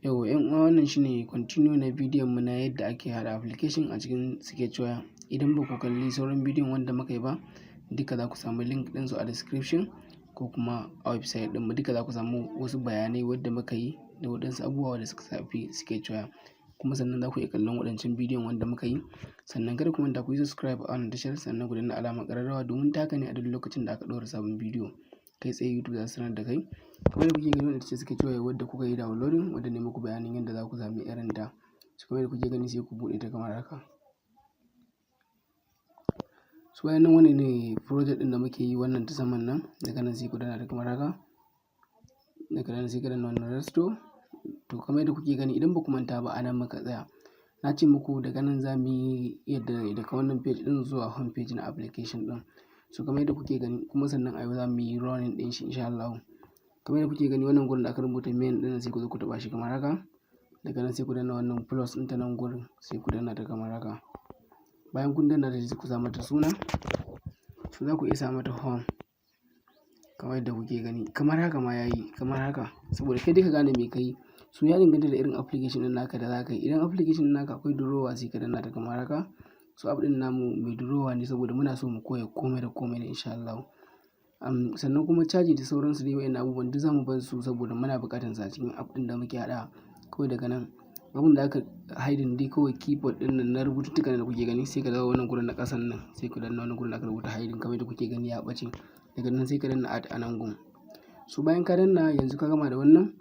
Yauwa 'yan uwa, wannan shine continue na bidiyon mu na yadda ake haɗa application a cikin Sketchware. Idan ba ku kalli sauran bidiyon wanda muka yi ba, duka za ku samu link ɗinsu a description ko kuma a website ɗinmu. Duka za ku samu wasu bayanai wadda muka yi da waɗansu abubuwa da suka shafi Sketchware. Kuma sannan za ku iya kallon waɗancan bidiyon wanda muka yi. Sannan kada ku manta ku yi subscribe a wannan tashar, sannan ku danna alamar ƙararrawa, domin ta haka ne a duk lokacin da aka ɗora sabon bidiyo, kai tsaye YouTube za su sanar da kai. Kamar yadda kuke gani, wannan ita ce Sketchware wadda kuka yi downloading, wadda na muku bayanin yadda za ku sami irin ta. So kamar yadda kuke gani, sai ku buɗe ta kamar haka. So bayan nan, wannan ne project ɗin da muke yi, wannan ta saman nan. Daga nan sai ku danna ta kamar haka. Daga nan sai ka danna wannan restore. To, kamar yadda kuke gani, idan ba ku manta ba, a nan muka tsaya. Na ce muku daga nan za mu yi yadda daga wannan page ɗin zuwa home page na application ɗin. So kamar yadda kuke gani, kuma sannan a yau za mu yi running ɗin shi insha Allahu. Kamar yadda kuke gani, wannan gurin da aka rubuta main ɗin, sai ku zo ku taɓa shi kamar haka. Daga nan sai ku danna wannan plus ɗin ta nan gurin, sai ku danna ta kamar haka. Bayan kun danna ta, sai ku sa mata suna. So za ku iya sa mata home kamar yadda kuke gani. Kamar haka ma yayi, kamar haka, saboda kai dai ka gane me ka yi. So ya danganta da irin application ɗin naka da za ka yi. Idan application ɗin naka akwai drawer, sai ka danna ta kamar haka. So app ɗin namu mai drawer ne, saboda muna so mu koya komai da komai ne insha Allahu. Sannan kuma caji da sauransu dai, waɗannan abubuwan duk za mu bar su saboda muna buƙatar su a cikin app ɗin da muke haɗawa. Kawai daga nan, abun da aka hiding dai kawai keyboard ɗin nan na rubututtukan da kuke gani, sai ka dawo wannan gurin na ƙasan nan, sai ku danna wannan gurin da aka rubuta hiding. Kamar yadda kuke gani, ya ɓace. Daga nan sai ka danna add a nan gun. So bayan ka danna, yanzu ka gama da wannan.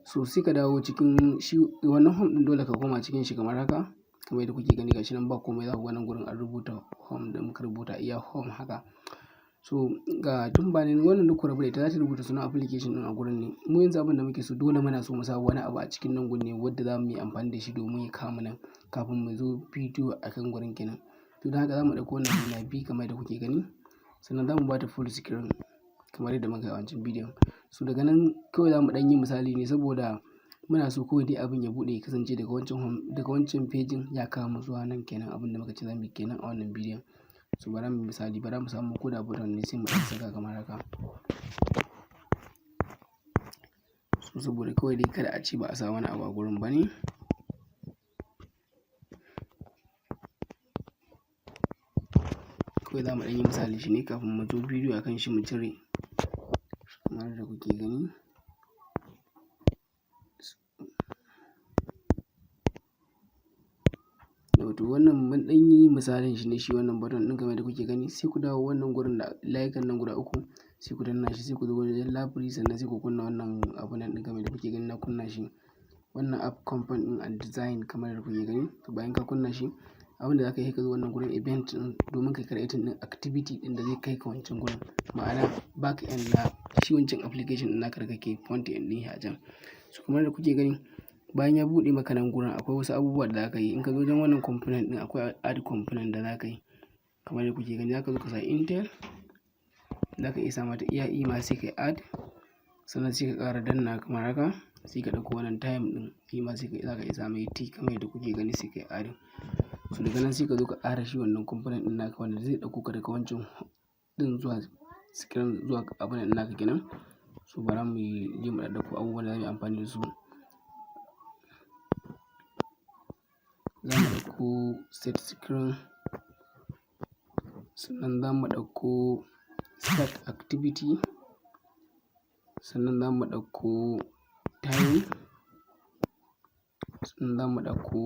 So sai ka dawo cikin shi wannan home ɗin, dole ka koma cikin shi kamar haka. Kamar yadda kuke gani, gashi nan ba komai. Za ku ga nan gurin an rubuta home da muka rubuta, iya home haka. So ga tumbanin wannan, duk ku rabu da ita, za ta rubuta sunan application ɗin a gurin ne. Mu yanzu abin da muke so, dole muna so mu sa wani abu a cikin nan gun ne wadda za mu yi amfani da shi domin ya kama nan kafin mu zo bidiyo a kan gurin kenan. To, don haka za mu ɗauko wannan suna B kamar yadda kuke gani. Sannan za mu ba ta full screen kamar yadda muka yi a wancan bidiyon. So daga nan kawai za mu ɗan yi misali ne, saboda muna so kawai dai abin ya buɗe, ya kasance daga wancan home, daga wancan page ya kawo mu zuwa nan kenan. Abin da muka ce za mu yi kenan a wannan bidiyon. So bara mu yi misali, bara mu samu ko da button ne, sai mu ɗan saka kamar haka. So saboda kawai dai kada a ce ba a sa wani abu a gurin ba ne. Kawai za mu ɗan yi misali shi ne kafin mu zo bidiyo a kan shi mu cire, kamar yadda kuke gani. To, wannan mun ɗan yi misalin shi ne, shi wannan button ɗin, kamar yadda kuke gani. Sai ku dawo wannan gurin da layukan nan guda uku, sai ku danna shi, sai ku zo wajen library, sannan sai ku kunna wannan abun nan ɗin. Kamar yadda kuke gani, na kunna shi, wannan app component ɗin and design, kamar yadda kuke gani. To, bayan ka kunna shi, abin da za ka yi, ka zo wannan gurin event ɗin domin ka creating ɗin activity ɗin da zai kai ka wancan gurin, ma'ana back end na shi wancan application ɗin naka da kake front end ɗin shi a can. So kamar yadda kuke gani, bayan ya buɗe maka nan gurin, akwai wasu abubuwa da za ka yi. In ka zo wajen wannan component ɗin, akwai add component da za ka yi. Kamar yadda kuke gani, za ka zo ka sa intent, za ka iya sa mata iya i ma, sai ka yi add. Sannan sai ka ƙara danna kamar haka, sai ka ɗauko wannan time ɗin, shi ma sai za ka iya sa mai t, kamar yadda kuke gani, sai ka yi adding. So daga nan sai ka zo ka ƙara shi wannan component ɗin naka wanda zai ɗauko ka daga wancan ɗin zuwa screen, zuwa abun nan naka kenan. So bara mu je mu ɗauko abubuwan da za mu yi amfani da su. Za mu ɗauko set screen, sannan za mu ɗauko start activity, sannan za mu ɗauko time, sannan za mu ɗauko,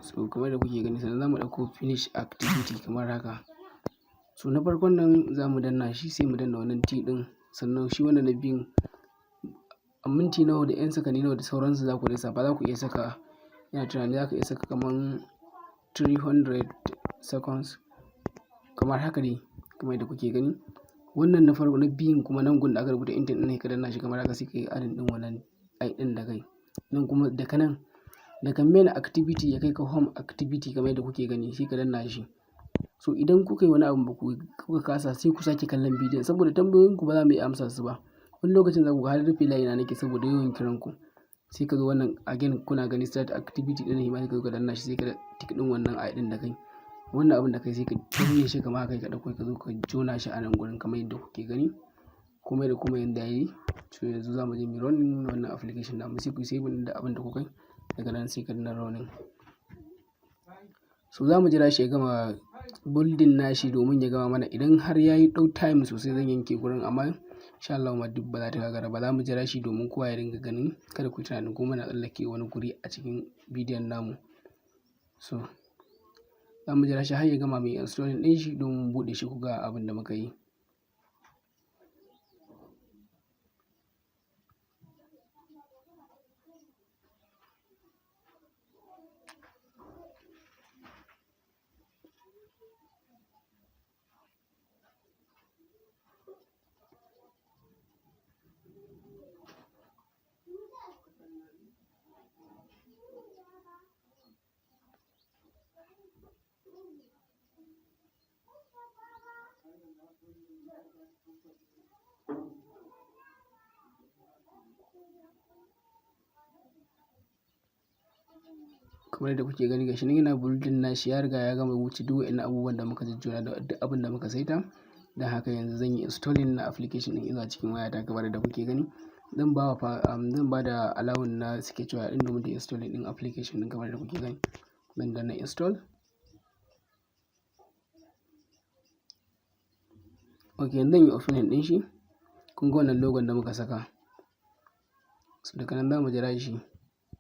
so kamar yadda kuke gani, sannan za mu ɗauko finish activity kamar haka. So na farkon nan za mu danna shi, sai mu danna wannan T ɗin. Sannan shi wannan na biyun, minti nawa da 'yan sakanni nawa da sauransu za ku lissafa. Za ku iya saka, ina tunani za ka iya saka kaman 300 seconds kamar haka dai, kamar yadda kuke gani. Wannan na farko, na biyun kuma, nan gun da aka rubuta intent ɗin, ka danna shi kamar haka, sai ka yi adding ɗin wannan i ɗin da kai. Nan kuma daga nan, daga main activity ya kai ka home activity, kamar yadda kuke gani, sai ka danna shi. So idan kuka yi wani abu ba ku kuka kasa, sai ku sake kallon bidiyon, saboda tambayoyinku ba za mu iya amsa su ba. Wani lokacin za ku ga har rufe layina nake saboda yawan kiran ku. Sai ka zo wannan again, kuna gani, start activity ɗin shi ma, sai ka zo ka danna shi, sai ka tick ɗin wannan i ɗin da kai. Wannan abun da kai, sai ka danne shi kamar haka, ka ɗauko, ka zo ka jona shi a nan gurin kamar yadda kuke gani. Komai da komai yanda yayi. To, yanzu za mu je mu running wannan application namu. Sai ku yi saving da abin da kuka yi. Daga nan sai ka danna running. So za mu jira shi ya gama building nashi domin ya gama mana. Idan har ya yi ɗau time sosai, zan yanke gurin, amma insha Allahu ma duk ba za ta gagara ba. Za mu jira shi domin kowa ya dinga ganin, kada ku yi tunanin ko muna tsallake wani guri a cikin bidiyon namu. So za mu jira shi har ya gama mu yi installing ɗin shi domin mu buɗe shi ku ga abin da muka yi. Kamar yadda kuke gani, gashi nan yana building nashi, ya riga ya gama wuce duk wa'innan abubuwan da muka jejjera da duk abin da muka saita. Don haka yanzu zan yi installing na application ɗin zuwa cikin wayata. Kamar yadda kuke gani, zan ba da allowing na Sketchware ɗin domin ta installing ɗin application ɗin. Kamar yadda kuke gani, zan danna install. Ok, yanzu zan yi opening ɗin shi. Kun ga wannan logon da muka saka. So daga nan za mu jira shi.